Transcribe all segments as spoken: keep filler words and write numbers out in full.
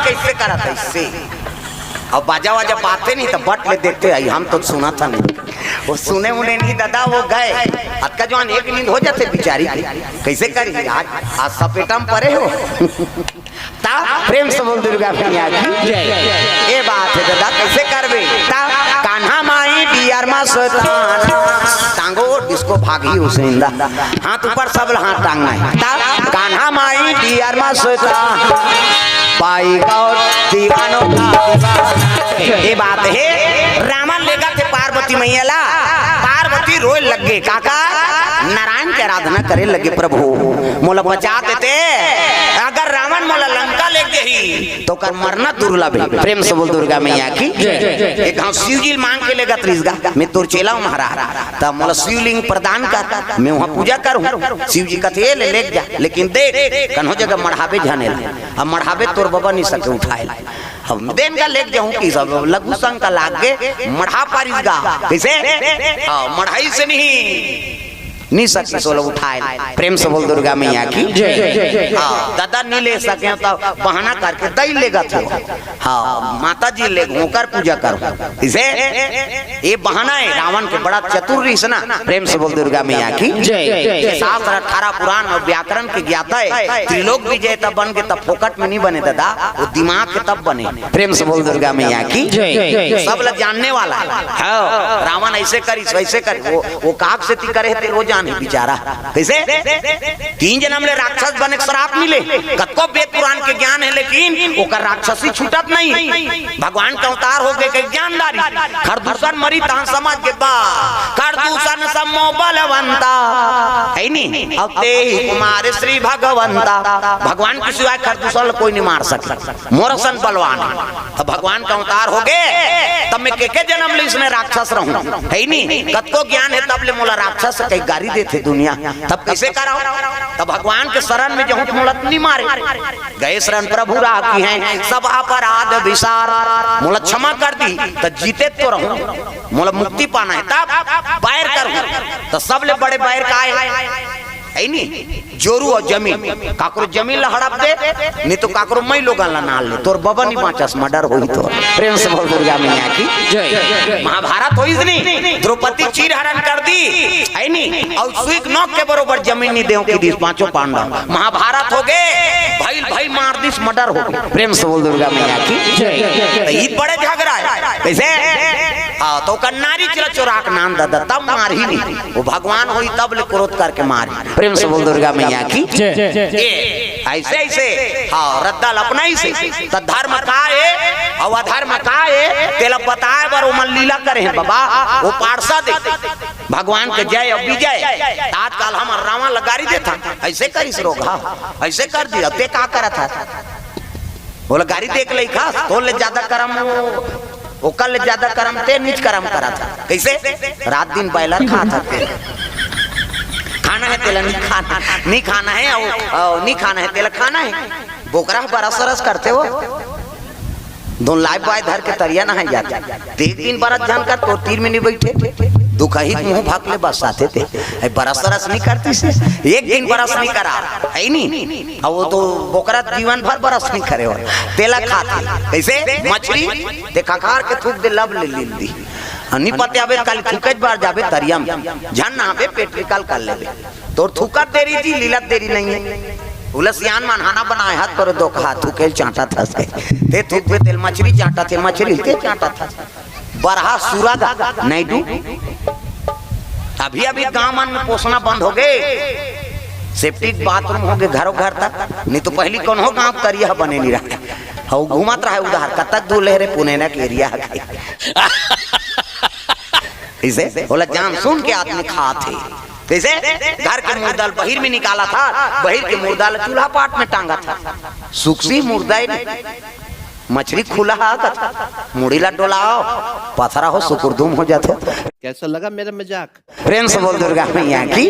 कैसे करत है इससे? अब बाजा वाजा बाते नहीं तो बट ले देखते आई, हम तो सुना था नहीं। वो सुने उन्हें नहीं दादा, वो गए। अतका जवान एक नींद हो जाते बिचारी के। कैसे करी आज? आज सपेटा में परे हो। ता प्रेम से बोल दुर्गा मैया की। ये बात है दादा, कैसे करबे? ता कान्हा माई डियर मा सोतान। टांगो डिस्को भागी उसे इंदा। हाथ ऊपर सब हाथ टांगना है। ता कान्हा माई डियर मा सोतान। पाई गौर दीवानों का दीवाना। ये बात है। रावण लेगा थे पार्वती मैया ला। पार्वती रोए लग गए। काका नारायण की आराधना करे लगे, प्रभु मोला बचा देते। अगर रावण मोला लंका ले गई तो कर मरना दुर्लभ है। प्रेम से बोल दुर्गा मैया की। एक घाव शिव जी मांग के लेगा त्रिसगा, मैं तोर चेला हूँ महाराज, तब मोला शिवलिंग प्रदान कर, मैं वहाँ पूजा करूँ। शिव जी कथे, "ए ले, ले जा, लेकिन देख कन्हो जगह मढ़ाबे झने ला, अब मढ़ाबे तोर बबा नहीं सके उठाए ला।" हम देन का लेके जाऊं कि सब लघु शंका लाग के मढ़ा पारिस गा। कैसे? हाँ, मढ़ाई से नहीं, नहीं सके सोला उठाए। प्रेम से बोल दुर्गा मैया की। हाँ, दादा नहीं ले सके तो बहाना करके दई लेगा थे। हाँ, माता जी ले ओकर पूजा करो। इसे ये बहाना है रावण के, बड़ा चतुर रहिस ना। प्रेम से बोल दुर्गा मैया की। शास्त्र अठारह पुराण और व्याकरण के ज्ञाता है। त्रिलोक विजेता बन के तब फोकट में नहीं बने दादा, वो दिमाग के तब बने। प्रेम से बोल दुर्गा मैया की। सब ला जानने वाला है। हाँ, रावण ऐसे करिस, वैसे करिस, वो, वो काग से ती करे है, तेल वो जाने बेचारा। कैसे? तीन जन्म ले राक्षस बने के श्राप मिले। कतको वेद पुराण के ज्ञान है, लेकिन ओकर राक्षसी छूटत नहीं। भगवान का अवतार हो गए के ज्ञानदारी। खरदूषण मरी तहां समझ के बा। खरदूषण समो बलवंता। है नी? अब ते ही कुमार श्री भगवंता। भगवान के सिवाय खरदूषण ला कोई नहीं मार सके। मोर असन बलवान है। अब भगवान का अवतार हो गए, तब मैं के, के जन्म ले इसने राक्षस रहूं। है नी? कतको ज्ञान है, तब ले मोला राक्षस कई गारी देथे दुनिया। तब कैसे कराओ? तब भगवान के शरण में जहूं मोला नहीं मारे। गए शरण प्रभु राखिहैं, सब अपराध विसार। मोला क्षमा कर दी, तो जीते तो रहूं, मोला मुक्ति पाना है, तब बैर करूं, तो सबले बड़े बैर का है? है नी? जोरू और जमीन, काकरो जमीन ला हड़प दे, नहीं तो काकरो मई लोगन ला नाल ले, तोर बबा नहीं बांचस, मर्डर होई तो। प्रेम से बोल दुर्गा मैया की। महाभारत होइस नी, द्रौपदी चीर हरण कर दी, है नी? और सुई के नोक के बरोबर जमीन नहीं देव की दिस पांचों पांडव। महाभारत हो गए, भइल भई मार दिस, मर्डर हो गए। प्रेम से बोल दुर्गा मैया की। तो ईद बड़े झगड़ा है। कैसे? हाँ, तो ओकर नारी चला चोरा के नान दे दे, तब मार ही नहीं। वो भगवान होई तब ले क्रोध करके मार। प्रेम से बोल दुर्गा मैया की। ए, ऐसे ऐसे, हाँ, रद्दा ल अपनाइस, त धर्म का ए, अउ अधर्म का ए, तेला बताए बर ओमन लीला करे हैं बाबा, वो पार्षद ए। भगवान के जय अउ विजय। आजकल हमर रावण ल गारी देथन, ऐसे करिस रोगहा, ऐसे कर दिया, ते का करत हस? ओला गारी दे के लइका, तोर ले ज्यादा करम वो, ओकर ले ज्यादा करम ते नीच करम करत हस। कैसे? रात दिन बॉयलर खात हस ते। खाना है तेला नहीं खाना, नहीं खाना है, अउ, अउ, नहीं खाना है तेला खाना है। बोकरा बरस रस करते हो। दोन लाइफ बॉय धर के तरिया नहाए जाते। ते एक दिन बरस जान कर तो तीर में नहीं बैठे। दुखही मुंह भाग ले बस आते थे। ए, बरस रस नहीं करतिस। एक दिन बरस नहीं करा। है नहीं? अब वो तो बोकरा जीवन भर बरस नहीं करे हो। तेला खाते। कैसे? मछली ते खखार के थूक दे, लब ले लील दी। अउ नहीं पते आबे काली थूके बार जाबे तरिया में। झन नहाबे, पेट निकाल कर लेबे। तोर थूकत देरी जी, लीलत देरी नहीं है। उला सियान मन हाना बनाए हाथ पर दो कहा थूके चांटा थस के। ते थूकबे तेल मछली चांटा थे, मछली ते चांटा थस। बरहा सुरग नैडू। अभी अभी गांव मन में पोसना बंद हो गए। सेप्टिक बाथरूम हो गए घरों घर तक। नहीं तो पहली कोनो गांव तरिया बने नहीं रहा। हऊ घूमत रहे उधार, कतक दूर ले रे पुनेना के एरिया है। इसे बोला जान सुन के आदमी खात है। कैसे? घर के मुर्दा ल बहिर में निकालत हस, बहिर के मुर्दा ल चूल्हा पाट में टांगत हस। सुखसी मुर्दा ही नहीं। मछली खुला हा कथे, मुड़ी ला डोलाओ, पथरा हो सुकुरदुम हो जाथे। कैसा लगा मेरा मजाक? प्रेम से बोल दुर्गा मैया की।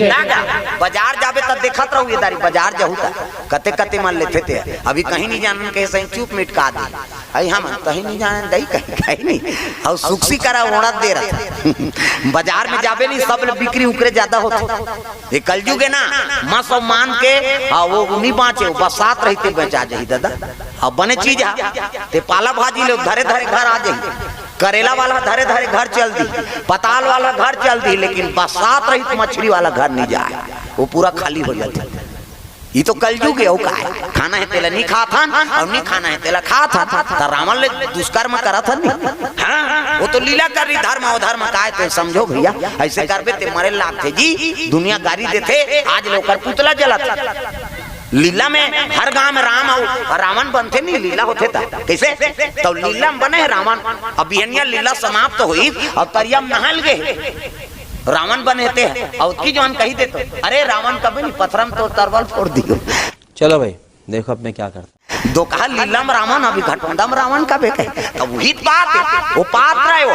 दादा, बाजार जाबे त देखत रहू ये दारी, बाजार जाहू त कते कते मन लेथे ते। अभी कहीं नहीं जानन कहे सही चुप मिटका दे। अई हम कहीं नहीं जानन दई कहीं, कहीं नहीं। अउ सुखसी करा ओढ़त दे रहा। बाजार में जाबे नहीं, सब ले बिक्री उकरे ज्यादा होथे। ये कलयुग है ना, मस अउ मान के, हाँ, वो नहीं बांचे, वो बरसात रहते बेचा जाही दादा। अब बने चीज हा, ते पाला भाजी ले धरे धरे घर आ जाही, करेला वाला धरे धरे घर चल दी, पताल वाला घर चल दी, लेकिन बरसात रही तो मछरी वाला घर नहीं जाए, वो पूरा खाली हो जाती। ये तो कलयुग है, वो का है? खाना है तेला नहीं खात हन, और नहीं खाना है तेला खात हन। तो रावण ले दुष्कर्म करत हन नहीं? हाँ, वो तो लीला कर रही, धर्म अधर्म का है, तो समझो भैया, ऐसे करबे ते मरे लागथे जी। दुनिया गारी देथे, आज ले ओकर पुतला जलत। लीला में हर गांव में राम अउ रावण बनथे नहीं, लीला होथे ता। कैसे? तो लीला में बने हे रावण, अब बिहनिया लीला समाप्त होई और तरिया में नहाल गए। रावण बने ते हे, और की जवान कही देतो, "अरे रावण कभी नहीं, पथरा में तो तरवाल फोड़ दियो।" चलो भाई, देखो अब मैं क्या करता। दो कहा लीला में रावण, अभी घटोंदा में रावण का बेटा है। तब वही बात है, वो पात्र है वो।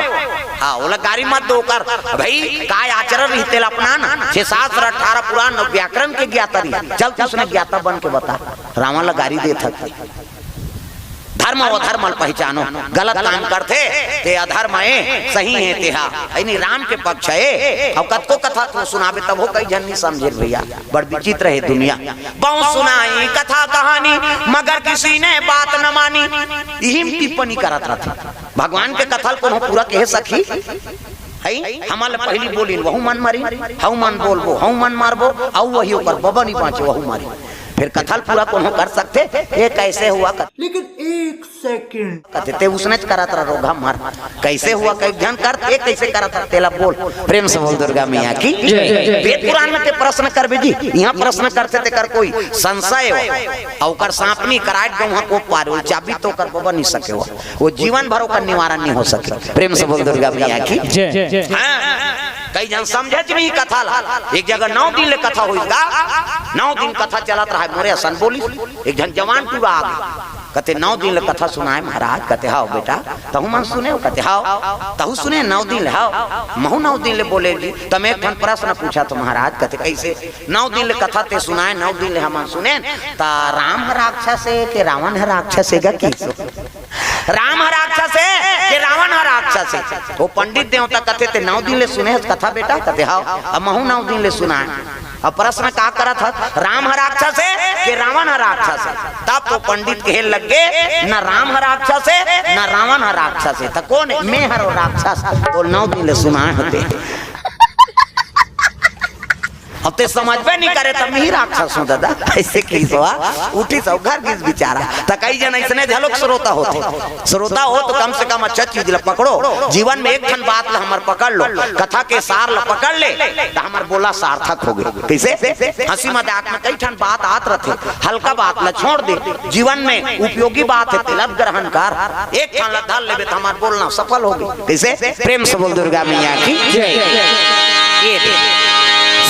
हाँ, ओला गारी मत दो कर। भाई, काय आचरण रही तेला अपना ना। छह शास्त्र, अठारह पुराण, व्याकरण के ज्ञाता रही। चल, तू उसने ज्ञाता बन के बता। रावण ला गारी देत हस। धर्म अधर्म ल पहचानो, गलत काम करथे ते अधर्म ए, सही हे तेहा, यानी राम के पक्ष ए। अब कतको कथा तो सुनाबे तभो कई झन नहीं समझे भैया, बड़ विचित्र हे दुनिया। बहुत सुनाई कथा कहानी, मगर किसी ने बात न मानी। इही म टिप्पणी करत रथे। भगवान के कथा ल कोनो पूरा कहे सखी? हई, हमन ल पहिली बोलिन, वहू मन मारिन, हऊ मन बोलबो, हऊ मन मारबो, अऊ वही ओकर बबा नहीं बाँचे, वहू मारिन। फिर कथा ल पूरा कोनो कर सकथे? ये कैसे हुआ कथा? लेकिन एक सेकंड। कथे, "ते उसने च करत रह रोगहा मर। कैसे हुआ, कई झन कर, ते कैसे करत रह, तेला बोल।" प्रेम से बोल दुर्गा मैया की। जय। वेद पुराण में ते प्रश्न करबे जी, यहाँ प्रश्न करथे तेकर कोई संशय हो, अउ ओकर सांपनी कराट गौहा को पार हो, चाबी तो ओकर बबा नहीं सके हो, वो जीवन भर ओकर निवारण नहीं हो सके। प्रेम से बोल दुर्गा मैया की। जय। हाँ, कई झन समझे च नहीं कथा ला। एक जगह नौ दिन ले कथा होइस गा, नौ दिन कथा चलत रहा, मोरे असन बोलिस, एक झन जवान टूरा आ गे। कथे, "नौ दिन ले कथा सुनाए महाराज?" कथे, "हाव बेटा।" "तहू मन सुने हो?" कथे, "हाव।" "तहू सुने नौ दिन ले?" "हाव।" "महू नौ दिन ले बोले जी।" "त मैं एक ठन प्रश्न पूछत हों महाराज।" कथे, "कैसे?" "नौ दिन ले कथा ते सुनाए, नौ दिन ले हमन सुनेन, त राम ह राक्षस हे के रावण ह राक्षस हे गा?" कहिस। "राम ह राक्षस हे के रावण ह राक्षस हे?" वो पंडित देवता कथे, "ते नौ दिन ले सुने हस कथा बेटा?" कथे, "हाव।" "अब महू नौ दिन ले सुनाए।" अब प्रश्न का करत हस, राम ह राक्षस हे के रावण ह राक्षस हे? तब तो पंडित कहे लग गे, "न राम ह राक्षस हे, न रावण ह राक्षस हे, त कोन हे?" "मैं हरों राक्षस, तो नौ दिन ले सुनाए हों ते।" अब ते समझबे नहीं करे, तब मैं ही राक्षस हों दादा। ऐसे कहिस ओ, उठिस अउ घर गिस बिचारा। त कई झन अइसने घलोक श्रोता होथे। श्रोता हो तो कम से कम अच्छा चीज ला पकड़ो। जीवन में एक ठन बात ला हमर पकड़ लो, कथा के सार ला पकड़ ले, त हमर बोला सार्थक हो गे। कैसे? हंसी मजाक में कई ठन बात आत रथे, हल्का बात ला छोड़ दे, जीवन में उपयोगी बात हे, तेला ग्रहण कर। एक ठन ला धर लेबे त हमर बोलना सफल हो गे। कैसे? प्रेम से बोल दुर्गा मैया की। जय। ये दे।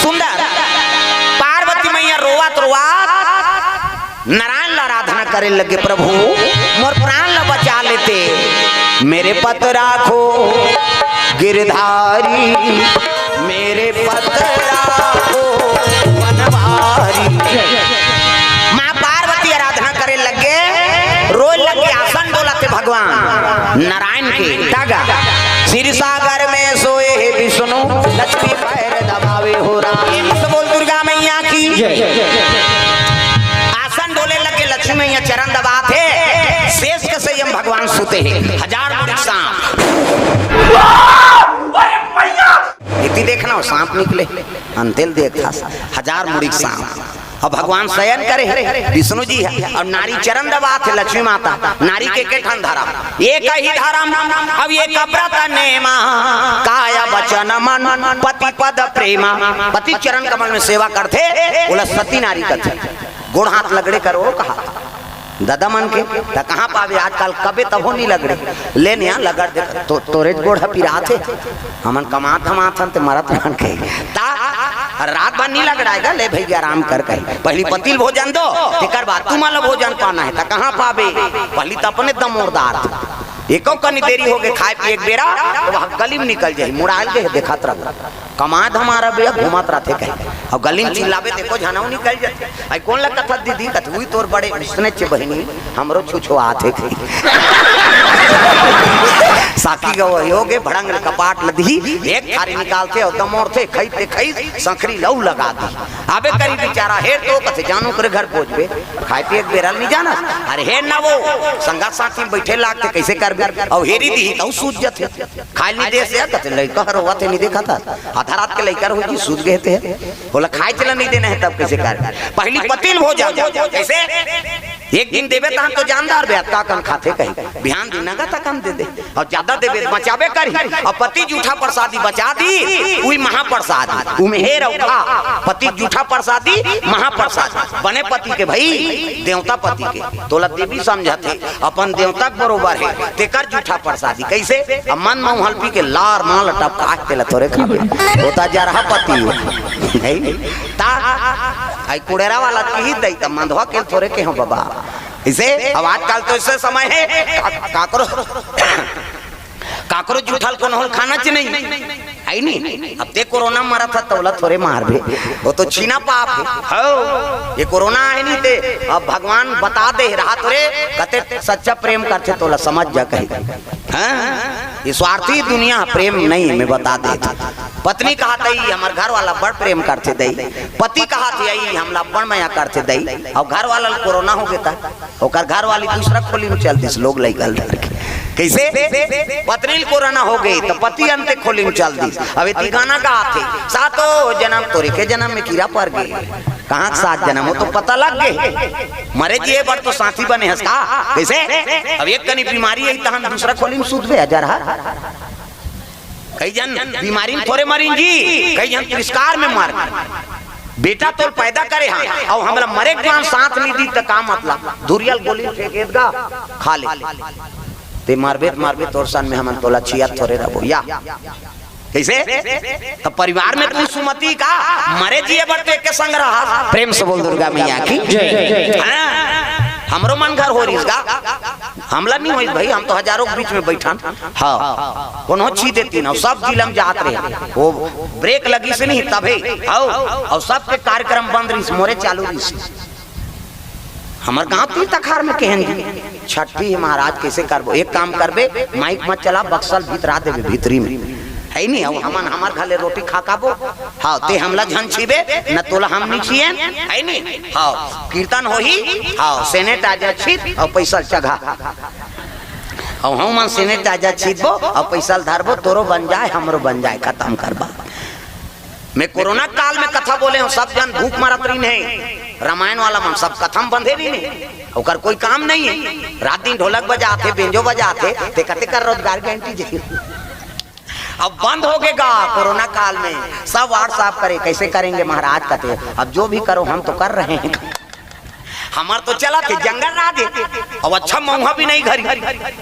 सुंदर। पार्वती मैया रोवत रोवत नारायण ला आराधना करे लगे, "प्रभु, मोर प्राण ला बचा लेते, मेरे पत राखो गिरधारी, मेरे पत राखो बनवारी।" माँ पार्वती आराधना करे लगे, रोए लगे, आसन डोलथे भगवान नारायण के। तागा, "क्षीर सागर में सोए हे विष्णु, लक्ष्मी पैर दबावे हो राम।" प्रेम से बोल दुर्गा मैया की। जय। आसन डोले लगे, लक्ष्मी मैया चरण दबाथे, शेष के संयम भगवान सुते हे, हजार मुड़ी सांप। अरे मैया! इति देखना हो, सांप निकले, अंतेल देखा, हजार मुड़ी सांप। अब भगवान शयन करे हे, विष्णु जी हे, अउ नारी चरण दबाथे, लक्ष्मी माता, नारी के के ठन धरम, एक ही धरम, अब एक व्रत नेमा, काय वचन मन पति पद प्रेमा। पति चरण कमल में सेवा करथे, ओला सती नारी कथे। गोड़ हाथ लगड़े करो कहा। ददा मन के, त कहाँ पाबे आजकल, कबे तभो नहीं लगड़े। ले निया लगड़ दे, तो, तोरे गोड़ ह पिरात हे। हमन कमात धमात हन ते मरत मन के। ता रात भर नहीं लगड़ाएगा, ले भैया आराम कर कहे। पहली पति ल भोजन दो, तेकर बाद तुमन ल भोजन पाना हे। त कहाँ पाबे? पहली त अपने दमोरदार थे। एको कनी देरी हो गे खाए पिए के बेरा, त वह गली में निकल जाही, मुड़ाल के देखत रहो। कमाए धमारा भैया घूमत रथे कहे। अउ गली म चिल्लाबे, देखो, झनऊ निकल जाथे। आई कोन ला कथस दीदी? कथे, "उई तोर बड़े उसने चे बहिनी, हमरो छुछुआत हे।" साकी गवई होगे, भड़ंग ले कपाट ल दिही, एक थारी निकालथे अउ दमोरथे, खई ते खई, संखरी ल अउ लगा दिही। आबे करी बिचारा, हेर तो कथे, "जानू करे घर पहुंचबे, खाए पिए के बेरा ल नइ जानस।" अरे हेर ना वो, संगत साथी म बइठे लागथे, कइसे करबे? अउ हेरी दिही, त अउ सूझ जथे। खाए ल नइ देस या, कथे, "लइका हर रोवत हे, नइ देखत हस? आधा रात के लइका रहो जी, सूत गे हे ते हे। ओला खाए चला नइ देना हे, तब कइसे कर?" पहिली पति ल भोजन, कइसे? एक दिन देबे, तहन तो जानदार बे, अतका कन खाथे कही, बिहान दिन नगा तक हम दे दे, अउ जादा देबे, त बचाबे करही, अउ पति जूठा प्रसादी बचा दी, उही महाप्रसादी, उमे हेर अउ खा, पति जूठा प्रसादी, महाप्रसादी, बने पति के भई, देवता पति के, तोला देवी समझत हे, अपन देवता के बरोबर हे, तेकर जूठा प्रसादी। कइसे? अब मन म उहल पी के लार माल टपका के तेला थोरे खाबे। ओ त जरहा पति हो। हे? ता, आई कुड़ेरा वाला किही दई त मंदवा के थोरे केहो बबा। अइसे, अब आजकल तो अइसे समय हे, का-, काकरो, काकरो जूठा ल कोनो ल खाना च नहीं। हे नी? अब ते कोरोना मरत हस, त ओला थोरे मारबे। ओ तो छीना पाप हे। हव। ये कोरोना हे नी ते, अब भगवान बता दे रहा थोरे, कते सच्चा प्रेम करथे तोला समझ जा कही। हाँ? ये स्वार्थी दुनिया प्रेम नहीं, मैं बता देत हंव। पत्नी कहत हे, "हमर घर वाला बड़ प्रेम करथे दई।" पति कहत हे, "हमला बड़ मया करथे दई।" अउ घर वाला ल कोरोना होगे त ओकर घर वाली दूसरा खोली म चल दिस, लोग लइका ल धर के। कइसे? पत्नी ल कोरोना होगे, त पति अंते खोली म चल दिस। अब एती गाना गात हे, "सातो जनम तोरे के जनम में कीरा पर गे।" कहाँ के सात जनम, ओ तो पता लग गे। मरे जिए बर तो साथी बने हस का? कइसे? अब एक कनी बीमारी आही, तहन दूसरा खोली म सूतबे, अजर हर। कई झन बीमारी म थोरे मरिन जी, कई झन तिरस्कार म मर गे। बेटा तोल पैदा करे हन, अउ हमला मरे के बाद साथ नइ दी त का मतलब? धुरिया ल गोली फेंक देत गा, खा ले। ते मरबे त मरबे, तोर सन में हमन तोला छियत थोरे रहबो या। कइसे? त परिवार में तू सुमति का, मरे जिए बर तो एके संग रहा। प्रेम से बोल दुर्गा मैया की जय। हाँ, हमरो मन घर हो रहिस गा। हमला नइ होइस भई, हम तो हजारों के बीच में बइठन। हाँ, कोनो छी देती ना, सब जिला म जात रहे। वो ब्रेक लगिस नहीं तभे, हाँ, अउ सबके कार्यक्रम बंद रहिस, मोरे चालू रहिस। हमर गांव तीर तखार में केहन जी, छट्ठी हे महाराज, कइसे करबो? एक काम करबे, माइक मत चला, बक्सा ल भीतरा देबे भीतरी में। हे नी, अउ हमन हमर घर ले रोटी खा खाबो। हाँ, ते हमला झन छीबे, न तोला हम नइ छियन, हे नी? हाँ, कीर्तन होही, हाँ, sanitizer छीत अउ पइसा ल चघा। अउ हमन sanitizer छीतबो अउ पइसा ल धरबो, तोरो बन जाय, हमरो बन जाय, खतम करबा। मैं कोरोना काल में कथा बोले हंव, सब झन भूख मरत रहिन हे, रामायण वाला मन सब कथा म बंधे रहिन हे, ओकर कोई काम नइ हे। रात दिन ढोलक बजात हे, बेंजो बजात हे, ते कते कर रोजगार गारंटी जाही। अब बंद होगे गा कोरोना काल में, सब WhatsApp करे, "कैसे करेंगे महाराज?" कथे, "अब जो भी करो, हम तो कर रहे हैं।" हमर तो चलत हे, जंगल राज हे। अब अच्छा मउहा बीनई घरी।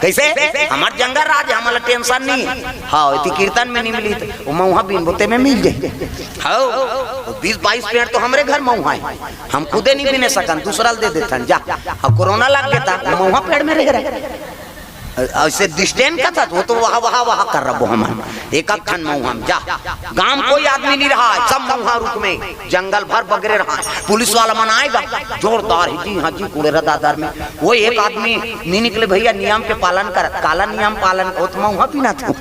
कइसे? हमर जंगल राज हे, हमला tension नइ हे। हाँ, एती कीर्तन में नइ मिली त ओ मउहा बीनबो ते में मिल जाही। हाँ, ओ बीस बाईस पेड़ तो हमरे घर मउहा हे। हम खुदे नइ बीने सकन, दूसरा ल दे देथन, जा। अब कोरोना लग गे त मउहा पेड़ में रह रहे। अइसे distance का था, वो तो वहा, वहा, वहा कर रबो हमन। एक आध ठन मउहा म जा। गांव म कोई आदमी नइ रहा, सब मउहा रुख में, जंगल भर बगरे रहा। पुलिस वाला मन आय गा, जोरदार हे जी, हाँ जी, कुड़ेरा दादर में। वो एक आदमी नइ निकले भइया, नियम के पालन कर, काला नियम पालन, ओ त मउहा बीनत हे।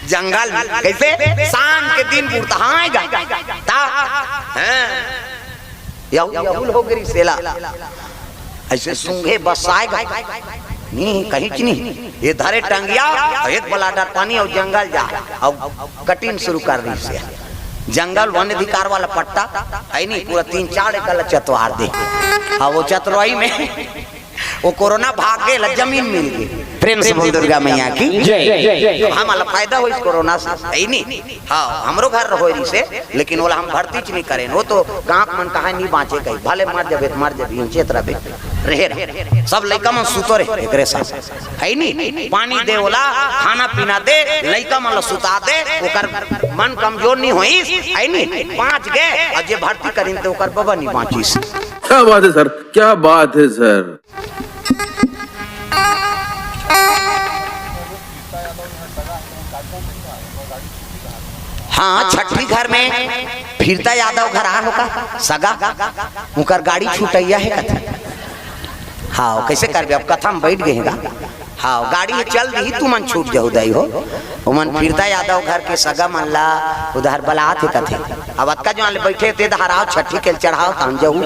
जंगल में, कइसे? शाम के दिन बुड़ता, हाँ, आय गा। ता, हाँ। यहू, यहू हो गिरी सेला। अइसे सूंघे बसाय गा। नइ, कहीं च नइ। ये धरे टंगिया, एक बलाडर पानी अउ जंगल जा, अउ cutting शुरू कर दिस हे। जंगल वन अधिकार वाला पट्टा, हे नी, पूरा तीन चार एकड़ ला चतवार दे। हाँ, वो चतरवाई में वो कोरोना भाग गे ला, जमीन मिल गे। प्रेम से बोल दुर्गा मैया की जय। हमला फायदा होइस कोरोना से, हे नी? हाँ, हमरो घर होय रहिस हे, लेकिन ओला हम भर्ती च नइ करेन। वो तो गांव के मन कहा नइ बांचे कही, भले मर जबे त मर जबे, इंचेत रबे, रहे रह। सब लइका मन सुतो रहे एकरे साथ, हे नी? पानी दे ओला, खाना पीना दे, लइका मन ला सुता दे, ओकर मन कमजोर नइ होइस, हे नी? बांच गे, अउ जे भर्ती करिन ते ओकर बबा नइ बांचिस। क्या बात है सर, क्या बात है सर। हाँ, छट्ठी घर में फिरता यादव घर आए हो का सगा, उनकर गाड़ी छूटइया हे कथे। हाँ, कइसे करबे, अब कथा म बइठ गे हे गा। हाँ, गाड़ी हे चल दिही, तुमन छूट जहू दाई हो। ओमन फिरता यादव घर के सगा मन ला उधार बलात हे कथे। अब अतका जवान ले बइठे ते धाराव छठी के चढ़ाव तहन जहू।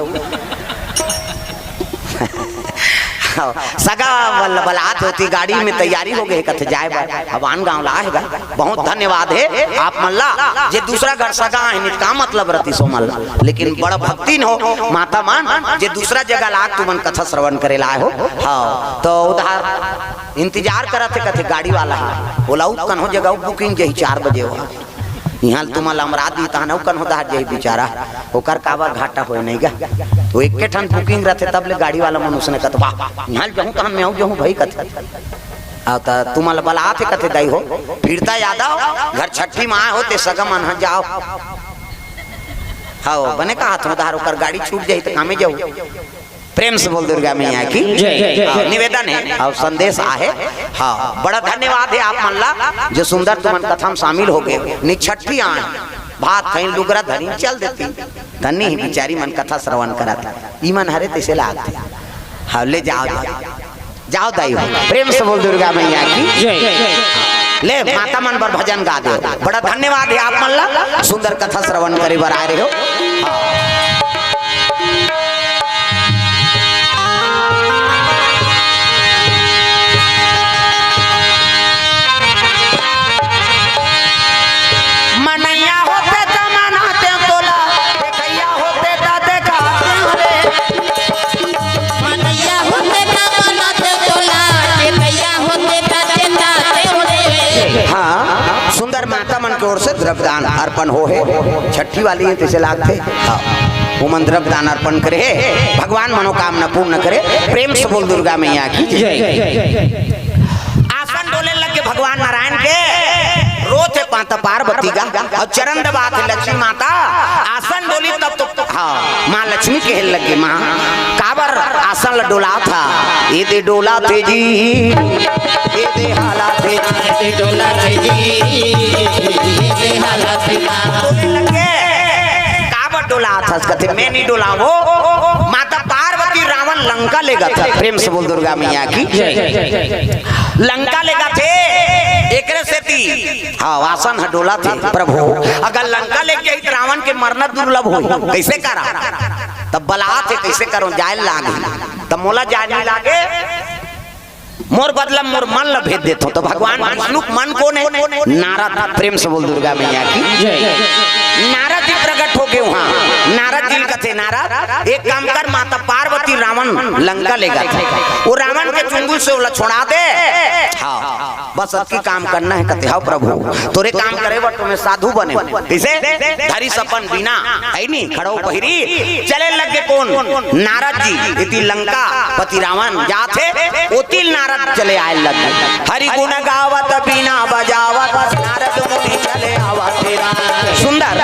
हाँ, सगा बल-, बलात होती गाड़ी में तैयारी हो गे कथे जाए बर। अब आन गाँव ला आए गा। बहुत धन्यवाद हे आप मन ला, जे दूसरा घर सगा हे, नित का मतलब रतिस ओ मन ला। लेकिन बड़ भक्तिन हो माता मन, जे दूसरा जगह ला तुमन कथा श्रवण करे ला आए हो। हाँ, तो उधार इंतजार करत हे कथे गाड़ी वाला हा, ओला अउ कन्हो जगह booking जही चार बजे हो। इहाँ तुमन ला अमरा दी तहन अउ कन्हो डहर जही बिचारा, ओकर काबर घाटा होय नहीं गा। वो एके ठन booking रथे तब ले गाड़ी वाला मन उसने कथे, "वाह, इहाँ जहूँ तहन मैं अउ जहूँ भई," कथे। अउ त तुमन ला बलात हे कथे दाई हो, फिरता यादव घर छठी म आए हो ते सगा मन ह जाओ। हाँ, बने कहा थो डहर ओकर गाड़ी छूट जही त कामे जाऊ। प्रेम से बोल दुर्गा मैया की जय। हाँ, निवेदन हे अउ संदेश आहे। हाँ, बड़ा धन्यवाद हे आप मन ला, जो सुंदर तुमन कथा म शामिल हो गे। नित छठी आन, भात खइन, लुगरा धरिन चल देती। धन्य ही बिचारी मन कथा श्रवण करत। ई मन हरे तइसे लागथे। हाँ, ले जाओ, जाओ। जाओ दाई हो, प्रेम से बोल दुर्गा मैया की जय। ले माता मन बर भजन गा दे। बड़ा धन्यवाद हे आप मन ला सुंदर कथा श्रवण करे बर आए रहे हो। मनैया होते त मनाते तोला, देखैया होते त देखाते रे। मनैया होते त मनाते तोला, देखैया होते त देखाते रे। हाँ, सुंदर माता मन के ओर से द्रव्यदान अर्पण हो हे। छठी वाली हे, तइसे लागथे। हाँ, ओमन द्रव्यदान अर्पण करे हे, भगवान मनोकामना पूर्ण करे। प्रेम से बोल दुर्गा मैया की जय। आसन डोले लगे भगवान नारायण के, रोथे माता पार्वती गा, अउ चरण दबाथे लक्ष्मी माता। आसन डोली तब तो, हाँ, माँ लक्ष्मी कहे लगे, "माँ, काबर आसन ल डोलाथा?" "ए दे डोलाथे जी, ए दे हालाथे।" "ए दे डोलाथे जी, ए दे हालाथे।" बोले लगे, "काबर डोलाथस?" कथे, "मैं नहीं डोलावों, माता पार्वती रावण लंका लेगथे।" प्रेम से बोल दुर्गा मैया की जय। लंका लेगथे, एकरे सेती हाँ, आसन ह डोलाथे, "प्रभु, अगर लंका लेग जही त रावण के मरना दुर्लभ होही, कइसे करा?" तब बलाथे, "कइसे करो, जाए लाग।" तब मोला जाए नहीं लागे, मोर बदला मोर मन ल भेज देथो। तो भगवान विष्णु के मन कोन हे? नारद। प्रेम से बोल दुर्गा मैया की जय। नारद जी प्रकट हो गे उहाँ। नारद जी ल कथे, "नारद, एक काम कर, माता पार्वती रावण लंका लेगथे, वो रावण के चुंगुल से ओला छोड़ा दे।" हाँ। बस अतकी काम करना हे कथे, "हव प्रभु, तोरे काम करे बर तो मैं साधु बने हँव।" कइसे? धरिस अपन बीना, हे नी, खड़ो पहिरी, चले लगे कोन? नारद जी। इति लंका पति रावण जाथे, ओती ल नारद चले आए लगे। हरि गुण गावत बीना बजावत, नारद मुनि चले आवत हे राम। सुंदर।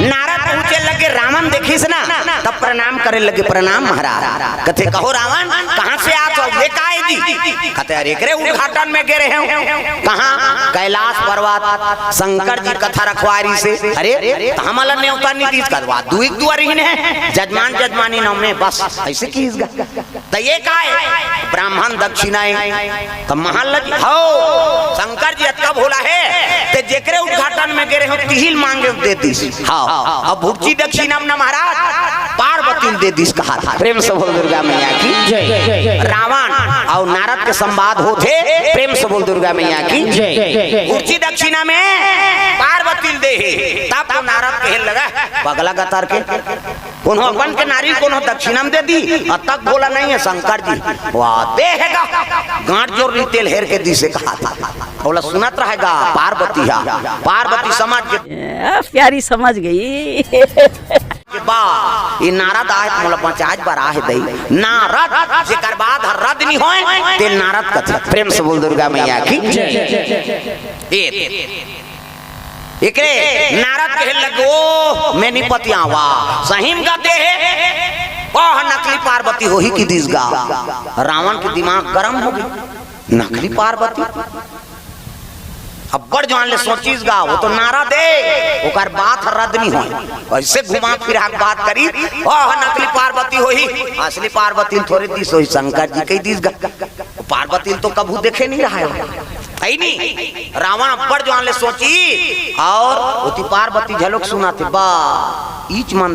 नारद पहुँचे लगे, रावण देखिस ना, तब प्रणाम करे लगे, "प्रणाम महाराज।" कथे, "कहो रावण, कहाँ से आत हो? ये का हे जी?" कथे, "अरे, एकरे उद्घाटन में गे रहे हँव।" "कहाँ?" "कैलाश पर्वत, शंकर जी कथा रखवारी से।" "अरे, त हमला नेवता नहीं दीस।" कथे, "वाह, दुई दुआरी ही ने, जजमान जजमानी नाम में बस, अइसे किहिस गा।" "त ये का हे?" "ब्राह्मण दक्षिणा हे।" त महल लगी, "हव, शंकर जी अतका भोला हे, ते जेकरे उद्घाटन में गे रहे हँव, तिही ल मांगे दे दीस।" हाँ, अब भुर्ची दक्षिणा म ना महाराज, पार्वती ल दे दीस कहा था। प्रेम से बोल दुर्गा मैया की जय। रावण अउ नारद के संवाद होथे, प्रेम से बोल दुर्गा मैया की जय। भुर्ची दक्षिणा में पार्वती ल दे हे, तब तो नारद कहे लगा, "पगला गतर के, कोनो अपन के नारी कोनो दक्षिणा म दे दी, अतक भोला नहीं हे शंकर जी।" वाह, दे हे गा, गांठ जोर ली तेल हेर के दीस हे कहा था। ओला सुनत रहे गा पार्वती हा, पार्वती समझ गे। ए, प्यारी समझ गई। के बा, ये नारद आए त मोला बचाए बर आहे दई। नारद, जेकर बाद हर रद नहीं होय, ते नारद कथे। प्रेम से बोल दुर्गा मैया की। जय। ए, एकरे नारद कहे लगे, "ओ, मैं नहीं पतियावा।" सही म गा दे हे, "ओह नकली पार्वती होही कि दीस गा।" रावण के दिमाग गरम हो गे, "नकली पार्वती?" अब्बड़ जुआन ले सोचिस गा, वो तो नारा दे, ओकर बात ह रद्द नहीं होय। ऐसे घुमा फिरा के बात करी, ओह नकली पार्वती होही, असली पार्वती ल थोरे दिस होही, शंकर जी कहि दिस गा। पार्वती ल तो कभू देखे नहीं रहा है, है नहीं? रावण अब्बड़ जुआन ले सोची, और ओती पार्वती घलोक सुनाथे, बा, ईच मन